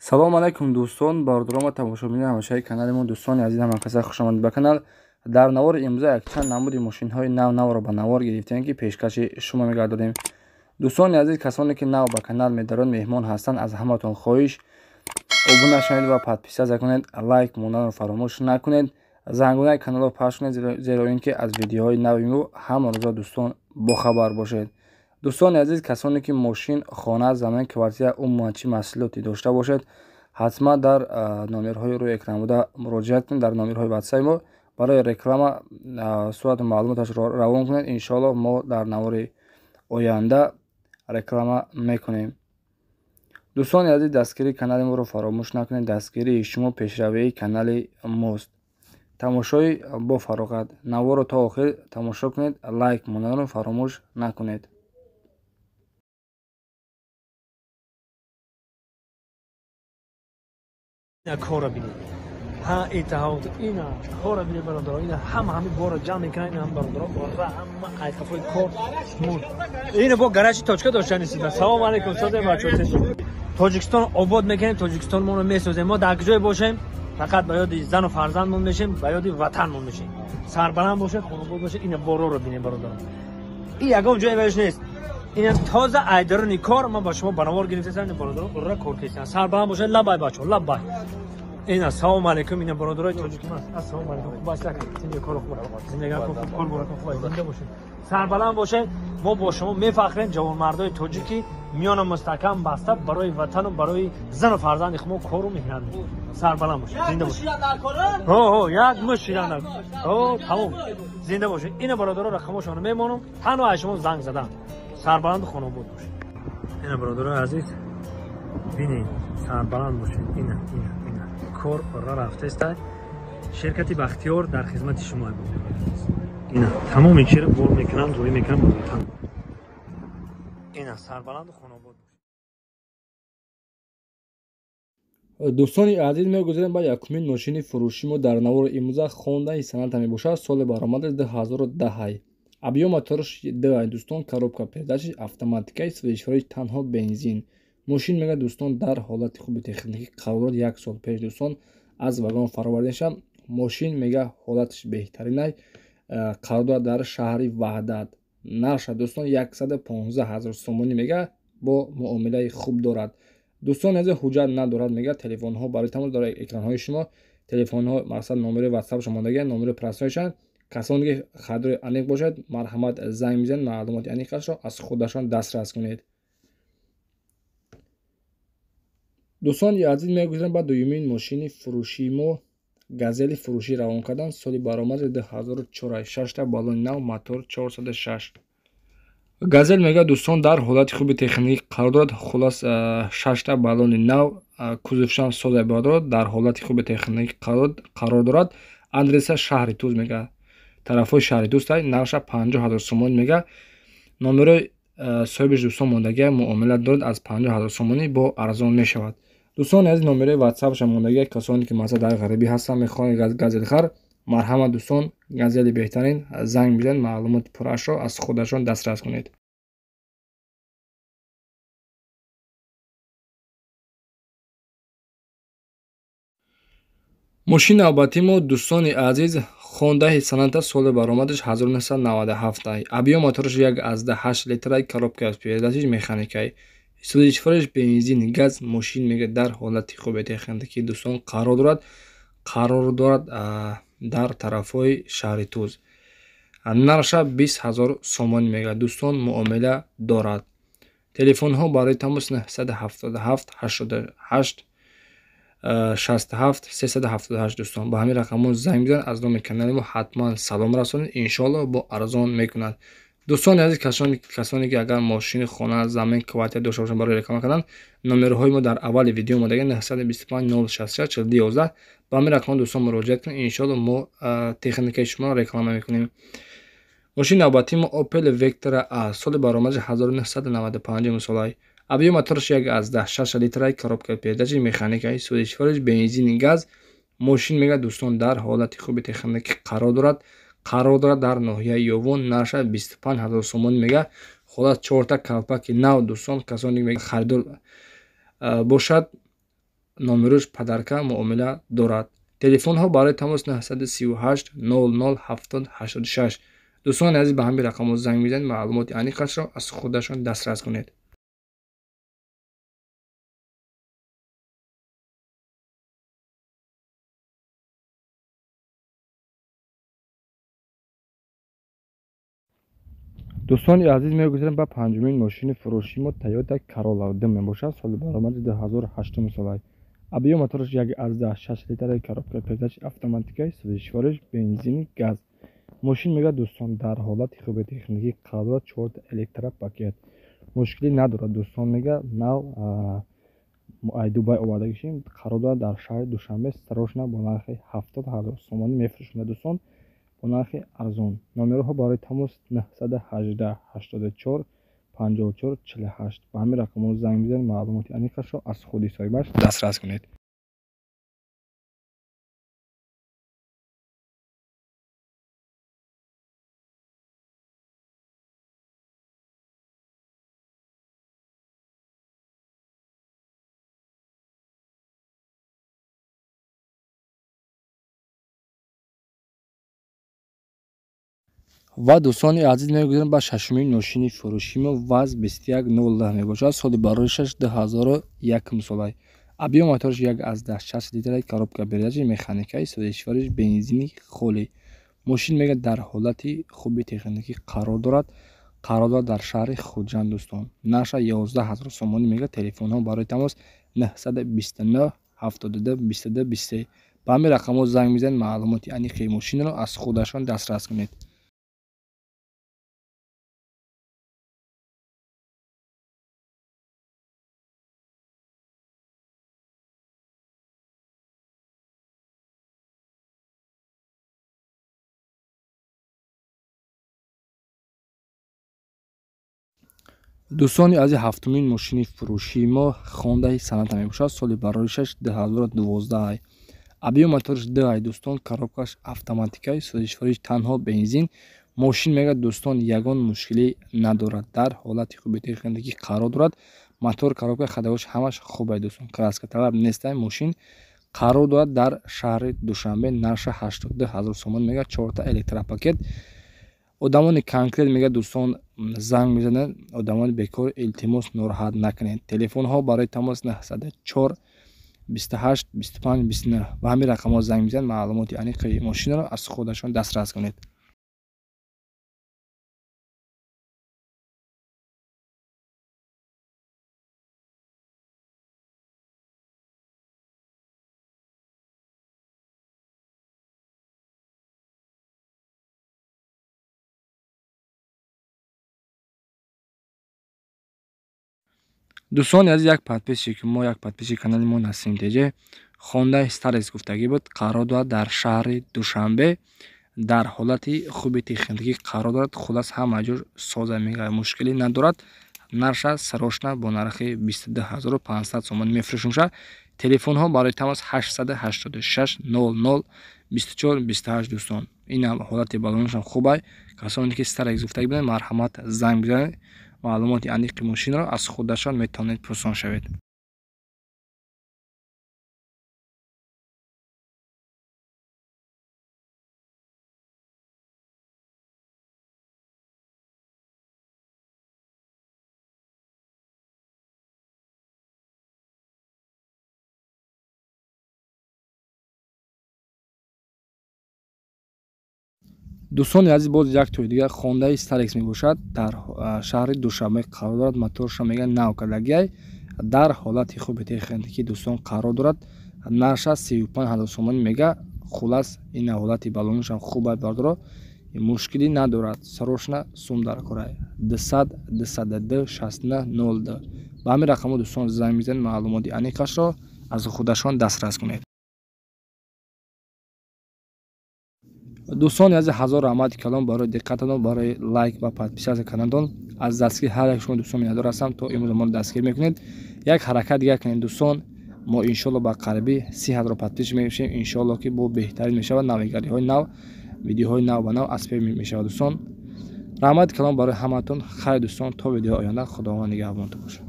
Салом алайкум дӯстон, бародарон ва тамошобинони ҳамешаи канали мо. Дӯстони азиз, ҳамакаса хуш омадед ба канал. Дар навори имрӯза якчанд намуди мошинҳои нав навро ба навор гирифтем, ки пешкаши шумо мегардонем. Дӯстони азиз, касоне ки нав ба канал медаранд, меҳмон ҳастанд, аз ҳаматон хоҳиш обуна шавед ва подписаться кунед, лайк монданро фаромӯш накунед, зангунаи каналро пахш кунед, зеро ин ки аз видеоҳои нави мо ҳама рӯза дӯстон бохабар бошед. Дӯстони азиз, касоне ки мошин, хона, замин, квартира, умуман чӣ маҳсулоте дошта бошед, ҳатман дар номерҳои рӯи экран буда муроҷиат кунед. Дар номерҳои ватсапи мо барои реклама сурату маълумоташро равон кунед. Иншоаллоҳ мо дар навори оянда реклама мекунем. Дӯстони азиз, дастгирии канали моро фаромӯш накунед. Дастгирии шумо пешравии канали мост. Тамошои бо фароғат. Наворро то охир тамошо кунед, лайк монданро фаромӯш накунед. Кора бинед, ҳа итаҳод ина кора бинед бародаро, ина ҳама ҳами бора ҷамъ мекунанд, ина ҳам бародаро бора ҳама айқафои кор муд. Ина бо гаражи точка доштанисида. Салом алейкум, созе бачо. Тоҷикистон обод мекунем, Тоҷикистон моро месозем. Мо дар куҷое бошем, фақат ба ёди зану фарзандмон мешем, ба ёди ватанмон мешем. Сарбаланд бошед, хонобод бошед. Ина бороро бинед бародаро. И ягон ҷое беш нест. Ина тоза айдарони кор ман ба шумо ба навор гирифтасам, ина бародаро ура кор кесидан. Сарбаланд бошед, лабай бачо, лабай. Ина салом алейкум, ина бародарои тоҷики ман. Ассалому алейкум. Хуб аст, зинда кор хуб. Зиндагӣ хуб, кор баракат хуб, зинда бошед. Сарбаланд бошед. Мо бо шумо мефахрем, ҷавонмардои тоҷикӣ миёна мустаҳкам баста барои ватану барои зану фарзанди худ кору меҳнат мекунем. Сарбаланд бошед, зинда бошед. Ҳо, ҳо, як муш шидан. Ҳо, тамом. Зинда бошед. Ина бародаро рақамошонро мемонам, танҳо аз шумо занг задан. Сарбаланду хонобод бошед. Ина бародарои азиз, бинед, сарбаланд бошед. Ина, ина, ина. Кор ора рафтаеста. Ширкати Бахтиёр дар хизмати шумо. Ина тамоми чиро бор мекунанд, рӯй мекунанд ба ватан. Ина сарбаланду хонобод бошед. Дӯстони азиз, мегузарем ба якумин мошини фурӯши мо дар навори имрӯза. Хондаи Соната мебошад, соли баромадаш 2010. Объём мотораш 2 дӯстон, коробка передачи автоматикаи, сӯзишвории танҳо бензин. Мошин мега дӯстон дар ҳолати хуби техникӣ қарор дорад. Як сол пеш дӯстон аз вагон фароварда шуда. Мошин мега ҳолаташ беҳтаринай, қарор дорад дар шаҳри Ваҳдат. Нархша дӯстон 115 ҳазор сомонӣ мега, бо муомилаи хуб дорад. Дӯстон азиз, ҳуҷҷат надорад мега. Телефонҳо барои тамос дар экранҳои шумо, телефонҳо мақсад номери ватсапшон мондагианд, номери прасоишанд. Касоне ки харидори аниқ бошад, марҳамат занг мезанед, маълумоти аниқашро аз худашон дастрас кунед. Дӯстони азиз, мегузарем ба дуюмин мошини фурӯшии мо. Газели фурӯшӣ равон кардан, соли баромади 2004, шашта баллони нав, мотор 406. Газел мега дӯстон дар ҳолати хуби техникӣ қарор дорад. Хулас, шашта баллони нав, кузовшам соза бародарод, дар ҳолати хуби техникӣ қарор дорад. Адреса шаҳри Туз мега, тарафҳои шаҳри Туз, нархша 50 ҳазор сомонӣ мега. Номерои соҳибиш дӯстон мондагия, муомила дорад, аз 50 ҳазор сомонӣ бо арзон мешавад. Дӯстони азиз, номерои ватсапша мондагия, касоне ки масалан дар ғарибӣ ҳастанд, мехоҳанд газелхар, марҳамат дӯстон, газели беҳтарин, занг бизанед, маълумоти пуррашро аз худашон дастрас кунед. Мошини навбатии мо дӯстони азиз, Хондаи Соната, соли баромадаш 1997. Объём мотораш 1,8 литрай, коробка передачи механикай, сӯзишвориш бензин, газ. Мошин мега дар ҳолати хуби техникӣ дӯстон қарор дорад, қарор дорад дар тарафҳои шаҳри Туз. Нархша 20 ҳазор сомонӣ мега дӯстон, муомила дорад. Телефонҳо барои тамос 977 88 67 378. Дӯстон ба ҳамин рақамҳо занг бизанед, аз номи канали мо ҳатман салом расонед, иншоаллоҳ бо арзон мекунад. Дӯстони азиз, касоне ки агар мошини, хона, замин, квартира дошта бошанд барои реклама кардан, номерҳои мо дар аввали видео омадагианд: 925 066 42 11. Ба ҳамин рақамҳо дӯстон муроҷиат кунед, иншоаллоҳ мо техникаи шуморо реклама мекунем. Мошини навбатии мо Opel Vectra A, соли баромадаш 1995 солай. Объём мотораш 1,6 литрай, коробка передачи механикаи, сӯзишвориш бензини, газ. Мошин мега дӯстон дар ҳолати хуби техникӣ қарор дорад, қарор дорад дар ноҳияи Ёвон. Нархша 25 ҳазор сомонӣ мега. Хулас, чорта калпаки нав дӯстон, касоне ки харидор бошад, Номерош падарка муомила дорад. Телефонҳо барои тамос 938 00 70 86. Дӯстони азиз, ба ҳамин рақамҳо занг мезанед, маълумоти аниқашро аз худашон дастрас кунед. Дӯстони азиз, мегузарем ба панҷумин мошини фурӯши мо Toyota Corolla 2 мебошад. Соли баромади 2008 солай. Объем мотораш 1,6 литра, коробка передач автоматикаи, сӯзишвориш бензини газ. Мошин мегӯяд дӯстон дар ҳолати хуби техникӣ қарор дорад, 4 электропакет. Мушкилӣ надорад дӯстон, мегӯяд нав ай Дубай овардагишем, қарор дорад дар шаҳри Душанбе, срочно бо нархи 70 ҳазор сомонӣ мефурӯшонад дӯстон, бо нархи арзон. Номерҳо барои тамос 918 84 54 48. Ба ҳамин рақамҳо занг бизанед, маълумоти аниқашро аз худи соҳибаш дастрас кунед. Ва дӯстони азиз, мегузарем ба шашумин мошини фурӯши мо ВАЗ 2109 мебошад. Соли бароришаш 2001 солай. Объем мотораш 1,6 литра, коробка передачи механикаи, сӯзишвориш бензини холӣ. Мошин мегӯяд дар ҳолати хуби техникӣ қарор дорад. Қарор дорад дар шаҳри Хуҷанд дӯстон. Нархаш 11 ҳазор сомонӣ мегӯяд. Телефонҳо барои тамос 929 72 22 23. Ба ҳамин рақамҳо занг мезанед, маълумоти аниқи мошинро аз худашон дастрас кунед. Дӯстони азиз, ҳафтумин мошини фурӯшии мо Honda Sonata мебошад. Соли бароришаш 2012. Объем мотораш 2 дӯстон, коробкаш автоматикаи, сӯзишвориш танҳо бензин. Мошин мегӯяд дӯстон ягон мушкилӣ надорад, дар ҳолати хуби техникӣ қарор дорад. Мотор, коробка, ходовош ҳамаш хуб дӯстон, краска талаб нестай. Мошин қарор дорад дар шаҳри Душанбе, нархаш 82 ҳазор сомон мегӯяд, 4 электропакет. Одамони конкрет мегӯяд дӯстон занг мезананд, одамони бекор илтимос нороҳат накунед. Телефонҳо барои тамос 904 28 25 29. Ба ҳамин рақамҳо занг мезанед, маълумоти аниқи мошинро аз худашон дастрас кунед. Дӯстони азиз, як подписчик мо, як подписчик канали мо Насим ТЖ Honda Starex гуфтагӣ буд, қарор дорад дар шаҳри Душанбе, дар ҳолати хуби техникӣ қарор дорад. Хулас ҳама ҷор соза мегӯяд, мушкилӣ надорад. Нархаш срочно бо нархи 22500 сомонӣ мефурӯшад. Телефонҳо барои тамос 886 00 24 28 дӯстон. Ин ҳам ҳолати балонашам хуб ай. Касоне ки Starex гуфтагӣ буданд, марҳамат занг бизанед, маълумоти аниқи мошинро аз худашон метавонед пурсон шавед. Дӯстони азиз, боз як тои дигар Honda Starex мебошад, дар шаҳри Душанбе қарор дорад. Моторша мегӯяд нав кардагиай, дар ҳолати хуби техникӣ дӯстон қарор дорад. Нархаш 35 ҳазор сомонӣ мегӯяд. Хулас ин ҳолати балонашам хуб ай бардоро, мушкилӣ надорад. Срочно сум дар корай 200 202 69 02. Ба ҳамин рақамҳо дӯстон занг мезанед, маълумоти аниқашро аз худашон дастрас кунед. Дӯстони азиз, ҳазор раҳмати калом барои диққататон, барои лайк ва подписаться карданатон. Аз дастгири ҳар як шумо дӯстон миннатдор ҳастам. То имрӯз моро дастгир мекунед. Як ҳаракат дигар кунед дӯстон, мо иншоалло ба қариби 30 ҳазор подписчик мешавем. Иншоалло ки бо беҳтарин мешавад, навигариҳои нав, видеоҳои нав ба нав аз пеш мешавад дӯстон. Раҳмати калом барои ҳамаатон. Хайр дӯстон, то видеои оянда Худованд нигаҳбонтон бошад.